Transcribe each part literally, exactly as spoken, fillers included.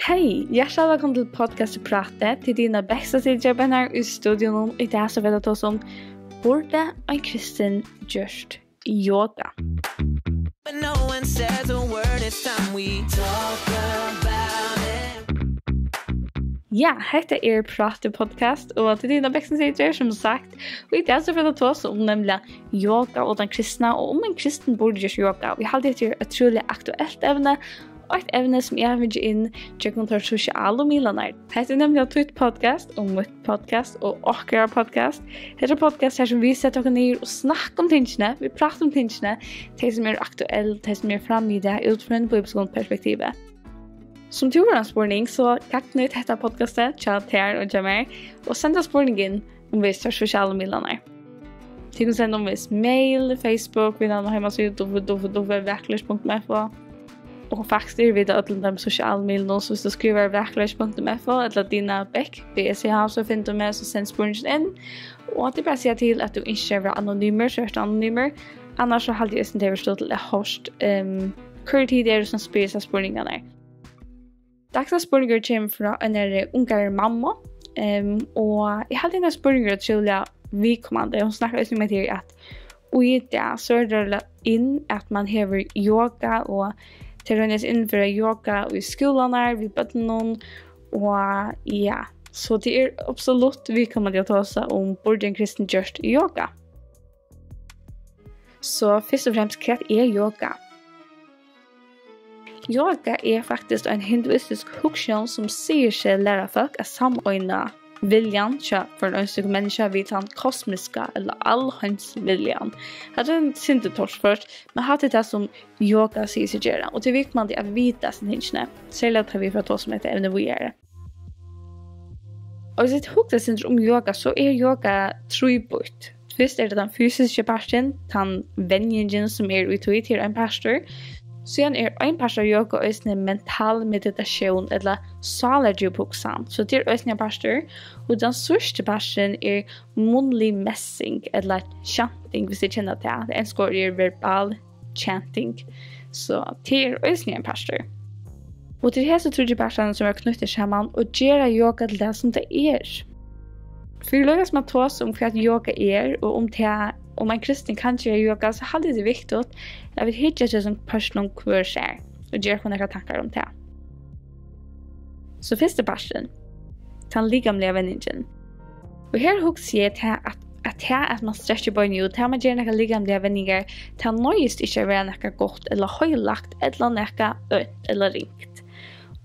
Hey, hjartaliga vælkomin til podcastið Prátið. Til tína besta sitjabennar í studionum. Í dag so vil eg tosa um, burdi ein kristin gjørt yoga? But no one says a word, it's time we talk about it. Ja, hetta er Prátið podcast, og til tína besta sitjar, sum sagt. Og í dag so vil eg tosa um nemliga yoga og tann kristna, og um ein kristin burdi gjørt yoga. Og eg haldi, hetta er eitt trúliga aktuelt evni, og eitt evni, sum eg havi fingið inn gjøgnum teir sosialu miðlarnar. Hetta er nemliga títt podcast og mítt podcast og okkara podcast. Hetta er podcast her, sum vit seta okkum niður og snakka um tingini. Vit práta um tingini, tey sum eru aktuell, tey sum eru frammi í dag, út frá einum bíbliskum perspektivi. Sum tú hevur ein spurning, so gagnnýt hetta podcastið hjá tær og hjá mær, og send ein spurning inn, um vit seta sosialu miðlarnar. Tit kunnu senda umvegis mail, Facebook, vit hava eina heimasíðu, w w w vakurleiks punktum f o. Og faktiskt eru vit á øllum teimum sosialu miðlunum, so viss tú skrivar vakurleiks punktum f o ella Dina Bech, B E C H, so finnur tú meg, so send spurningin inn. Og tað er bara at siga til, at tú ynskir at vera anonymur, so ert tú anonymur. Annars so haldi eg eisini, tað hevur støði til at hoyrt, ehm, hvørji tit eru, sum spyr hesar spurningarnar. Dagsins spurningur kemur frá einari ungari mammu, ehm, og eg haldi, henda spurningur er ótrúliga viðkomandi. Hon snakkar eisini um hetta her, at í dag, so er tað inn, at man hevur yoga, og tey royna at innføra yoga í skúlarnar við børnunum, og ja, so tað er absolutt viðkomandi at tosa um, burdi ein kristin gjørt yoga? So fyrst og fremst, hvat er yoga? Yoga er faktiskt ein hinduistisk hugsjón, sum sigur seg læra fólk at sameina viljan hjá hvørjum einstøkum menniskja við tann kosmiska ella alheimsviljan. Hatta er eitt sindur torført, men hatta er tað, sum yoga sigur seg gera, og tað er viðkomandi at vita hasi tingini, serliga tá vit fara at tosa um hetta evni víðari. Og viss tit hugsa eitt sindur um yoga, so er yoga tríbýtt. Fyrst er tað tann fysiski parturin, tann venjingin, sum er í tí, tað er ein partur. Síðan er ein partur av yoga eisini mental meditatión ella sálardjúp hugsan, so tað er eisini ein partur. Og tann síðsti parturin er munnlig messing ella chanting, viss tit kenna tað. Tað enska orðið er verbal chanting. So tað er eisini ein partur. Og tað eru hesir tríggir partarnir, sum verða knýttir saman og gera yoga til tað, sum tað er. Fyri líka sum at tosa um, hvat yoga er, og um tað, um ein kristin kann gera yoga, so haldi eg, tað er viktigt, at vit hyggja eftir hesum pørtunum hvør sær og gera okkum nakrar tankar um tað. So fyrsti parturin, tann likamliga venjingin. Og her hugsi eg tað, at, at tað, at man strekkir beinini út, tað, at man ger nakrar likamligar venjingar, tað noyðist ikki at vera nakað gott ella heilagt ella nakað ónt ella ringt.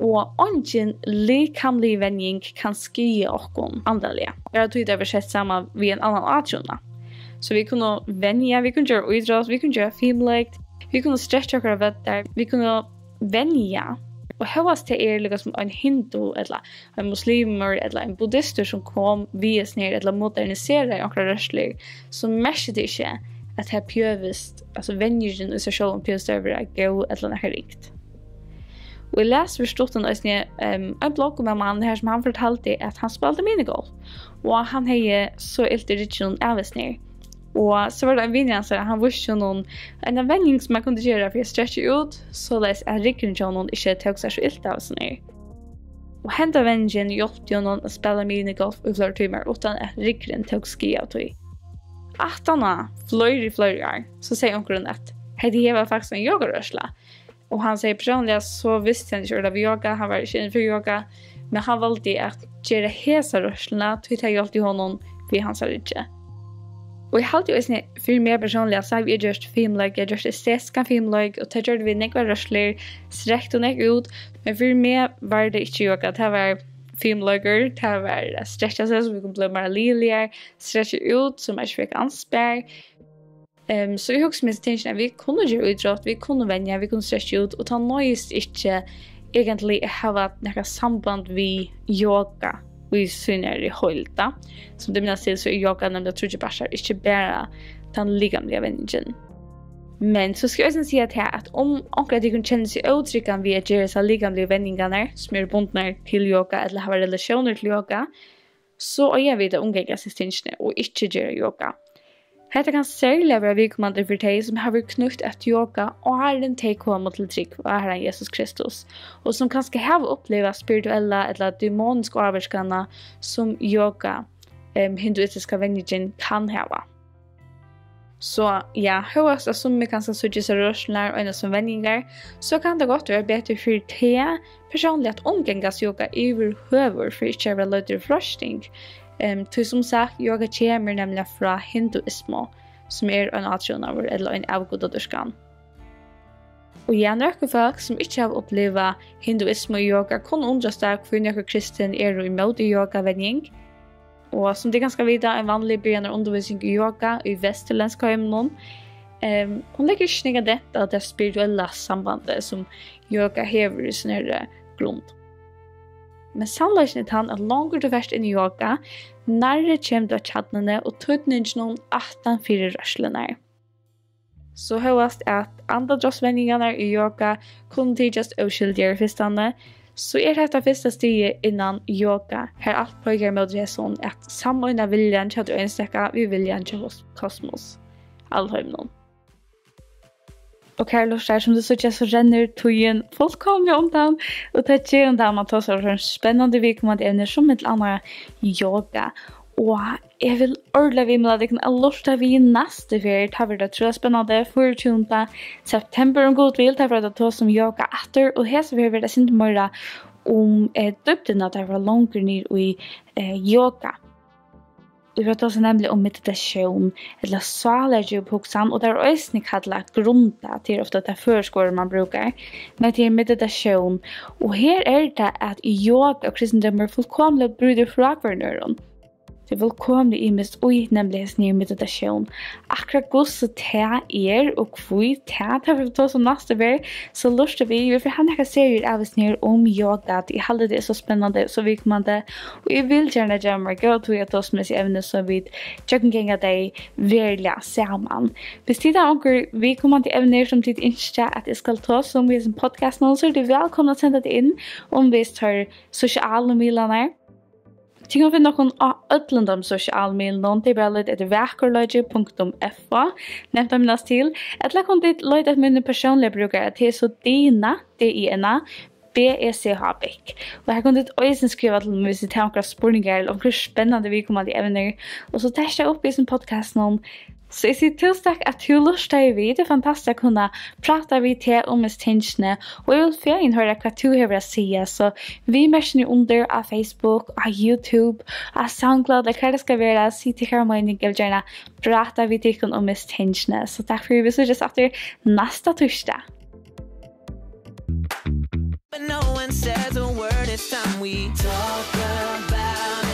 Og eingin likamlig venjing kann skaða okkum andaliga, bara tí tað verður sett saman við ein annan átrúnað. So vit kunnu venja, vit kunnu gera ítrótt, vit kunnu gera fimleik, vit kunnu strekkja okkara vøddar, vit kunnu venja. Og hóast tað er líka sum ein hindu ella ein muslimur ella ein buddistur, sum kom við hesum her ella moderniseraði onkrar rørslur, so merkir tað ikki, at tað behøvist, altso, venjingin í sær sjálvum behøvist at vera góð ella nakað ringt. Og eg las fyri stuttum eisini, ehm, ein blogg um ein mann her, sum hann fortaldi, at hann spældi minigolf, og hann hevði so ilt í rygginum av hesum her. Og so var tað ein vinur hansara, hann vísti honum eina venjing, sum hann kundi gera fyri at strekkja út, soleiðis at ryggurin hjá honum ikki tók sær so ilt av hesum her. Og henda venjingin hjálpti honum at spæla minigolf í fleiri tímar, uttan at ryggurin tók skaða av tí. Aftaná fleiri, fleiri ár, so segði onkurin, at hetta her var faktiskt ein yogarørsla. Og hann segði, persónliga so visti hann ikki orðið av yoga, hann var ikki inn fyri yoga, men hann valdi at gera hesa rørsluna, tí tað hjálpti honum við hansara ryggi. Og eg haldi eisini, fyri meg persónliga, so havi eg gjørt fimleik, eg havi gjørt estetiskan fimleik, og tað gjørdu vit nógvar rørslur, strekt og nógv út, men fyri meg var tað ikki yoga, tað var fimleikur, tað var at strekkja seg, so vit kunnu blíva meira liðiligar, strekkja út, so man ikki fekk andspær. Ehm, so eg hugsi meg til tingini, at vit kunnu gera ítrótt, vit kunnu venja, vit kunnu strekkja út, og tað noyðist ikki eigentliga at hava nakað samband við yoga í sínari heild, tá. Sum tit minnast til, so er yoga nemliga tríggir partar, ikki bara tann likamliga venjingin. Men so skal eg eisini siga tað, at um onkur av tykkum kennir seg ótryggan við at gera hesar likamligu venjingarnar, sum eru bundnar til yoga ella hava relatiónir til yoga, so eiga vit at umgangast hesi tingini og ikki gera yoga. Hetta kann serliga vera viðkomandi fyri tey, sum hava verið knýtt at yoga, áðrenn tey komu til trúgv á Harran Jesus Kristus, og sum kanska hava upplivað spirituella ella demoniska ávirkana, sum yoga, em, hinduistiska venjingin, kann hava. So ja, hóast at summi kanska síggja hesar rørslurnar eina sum venjingar, so kann tað gott vera betur fyri teg persónliga at umgangast yoga yvirhøvur, fyri ikki at vera leiddur í freisting. Em, tí sum sagt, yoga kemur nemliga frá hinduismu, sum er ein átrúnaður ella ein avgudadýrkan. Og ja, nøkur fólk, sum ikki hava upplivað hinduismu og yoga, kunnu undrast av, hví nøkur kristin eru ímóti yogavenjing. Og sum tit kanska vita, ein vanlig byrjanarundirvísing í yoga í vesturlendsku heiminum, em, hon leggur ikki nógvan dent á tað spirituella sambandið, sum yoga hevur í sínari grund. Men sannleikin er tann, at longur tú fert inn í yoga, nærri kemur tú at kjarnuni og týdninginum aftan fyri rørslurnar. So hóast at andadráttsvenjingarnar í yoga kunnu tykjast óskyldigar í fyrstani, so er hetta fyrsta stigið innan yoga, har alt peikar móti hesum, at sameina viljan hjá tí einstaka við viljan hjá kos-, kosmos, alheiminum. Og kæru lurtarar, sum tú síggja, so rennur tíðin fullkomiliga undan, og tað ger hon, tá man tosar um spennandi viðkomandi evnir, sum millum annað yoga. Og eg vil ordiliga viðmæla tykkum at lurta við næstu ferð. Tá verður tað trúliga spennandi, fýraogtjúgunda september, um Gud vil, tá verður tað tosað um yoga aftur, og hesa ferð verður tað eitt sindur meira um, eh, dýpdina, tá verður longur niður í, eh, yoga. Vit fara at tosa nemliga um meditasjón, ella sálardjúp hugsan, og tað er eisini kallað grunda, tað er ofta tað føroyska orðið, man brúkar, men tað er meditasjón. Og her er tað, at yoga og kristindómur fullkomiliga brýtur frá hvørjum øðrum. Tað er fullkomiliga ymiskt í nemliga hesum her meditasjón. Akkurát hvussu tað er og hví tað, tað fara vit tosa um næstu ferð, so lurta við. Vit fara at hava nakrar seriur av hesum her um yoga, tí eg haldi, tað er so spennandi og so viðkomandi, og eg vil gjarna geva mær góða tíð at tosa um hesi evni, so vit gjøgnumganga tey veruliga saman. Hvis tit hava onkur viðkomandi evnir, sum tit ynskja, at eg skal tosa um í hesum podcastinum, so eru tit vælkomin at senda tað inn, um vist teir sosialu miðlarnar. Tit kunnu finna okkum á øllum teimum sosialu miðlunum. Tað er bara at leita eftir vakurleiki punktum f o, nemt at minnast til. Ella kunnu tit leita eftir mínum persónliga brúkara, tað er so Dina, D I N A, B E C H Beck. Og her kunnu tit eisini skriva til meg, hvis tit hava onkrar spurningar ella onkrar spennandi viðkomandi evnir. Og so taka upp í hesum podcastinum. So eg sigi túsund takk, at tú lurtaði við. Tað er fantastiskt at kunna práta við teg um hesi tingini, og eg vil fegin hoyra, hvat tú hevur at siga. So viðmerk niðurundir á Facebook, á YouTube, á SoundCloud, ella hvar tað skal vera. Sig tykkara meining, eg vil gjarna práta við tykkum um hesi tingini. So takk fyri, vit síggjast aftur næsta týsdag. But no one says a word, it's time we talk about it.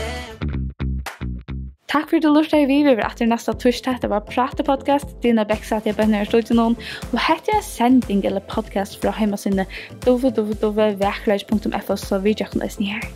Takk fyri at tú lurtaði við. Vit verða aftur næsta týsdag. Hetta var Prátið podcast. Dina Beck sat í bønnar í studionum. Og hetta er ein sending ella podcast frá heimasíðuni w w w vakurleiki punktum f o, so vit hjálpa eisini her.